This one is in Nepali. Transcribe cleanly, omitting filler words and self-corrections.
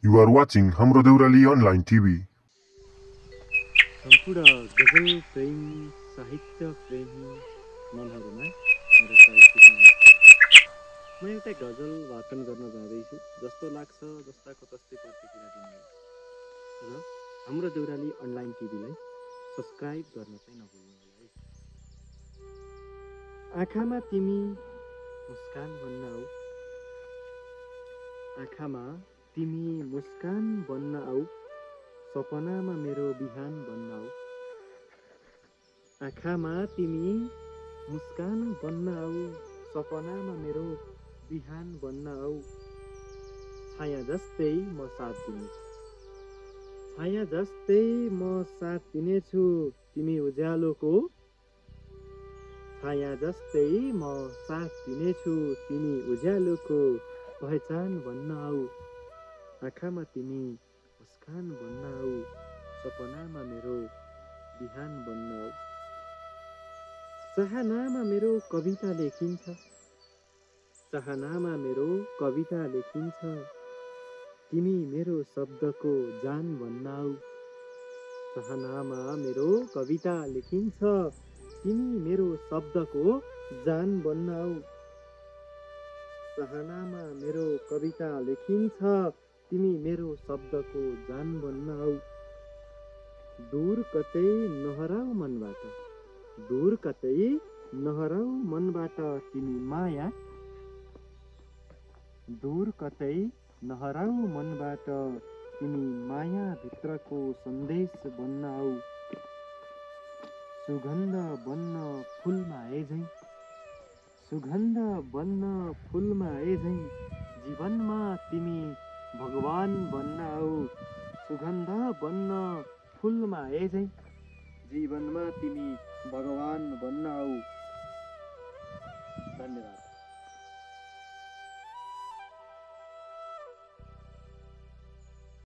You are watching हाम्रो देउराली online TV. सम्पूर्ण गजल प्रेमी साहित्य प्रेमी मनहरूमा मेरो साहित्यिक नमस्कार। म एउटा गजल वाचन गर्न जाँदैछु। जस्तो लाग्छ जस्ताको तस्तै प्रतिक्रिया दिनुहोस् र हाम्रो देउराली अनलाइन टिभीलाई सब्स्क्राइब गर्न चाहिँ नभुल्नुहोला है। आँखामा तिमी मुस्कान बन्न आऊ, आँखामा तिमी मुस्कान बन्न आऊ, सपनामा मेरो बिहान बन्न आऊ। आँखामा तिमी मुस्कान बन्न आऊ, सपनामा मेरो बिहान बन्न आऊ। छाया जस्तै म साथ दिनेछु, छाया जस्तै म साथ दिनेछु, तिमी उज्यालोको। छाया जस्तै म साथ दिनेछु, तिमी उज्यालोको पहिचान बन्न आऊ। आँखामा तिमी मुस्कान बन्न आऊ, सपनामा मेरो बिहान बन्न आऊ। चाहनामा मेरो कविता लेखिन्छ, चाहनामा मेरो कविता लेखिन्छ, तिमी मेरो शब्दको जान बन्न आऊ। चाहनामा मेरो कविता लेखिन्छ, तिमी मेरो शब्दको जान बन्न आऊ। चाहनामा मेरो कविता लेखिन्छ, तिमी मेरो शब्दको जान बन्न आऊ। दूर कतै नहराऊ मनबाट, दूर कतै नहराऊ मनबाट तिमी माया, दूर कतै नहराऊ मनबाट तिमी माया भित्रको सन्देश बन्न आऊ। सुगन्ध बन्न फुलमा आएझैँ, सुगन्ध बन्न फुलमा आएझैँ, जीवनमा तिमी भगवान बन्न आऊ। सुगन्ध बन्न फुलमा आएझैँ, जीवनमा तिमी भगवान बन्न आऊ। धन्यवाद।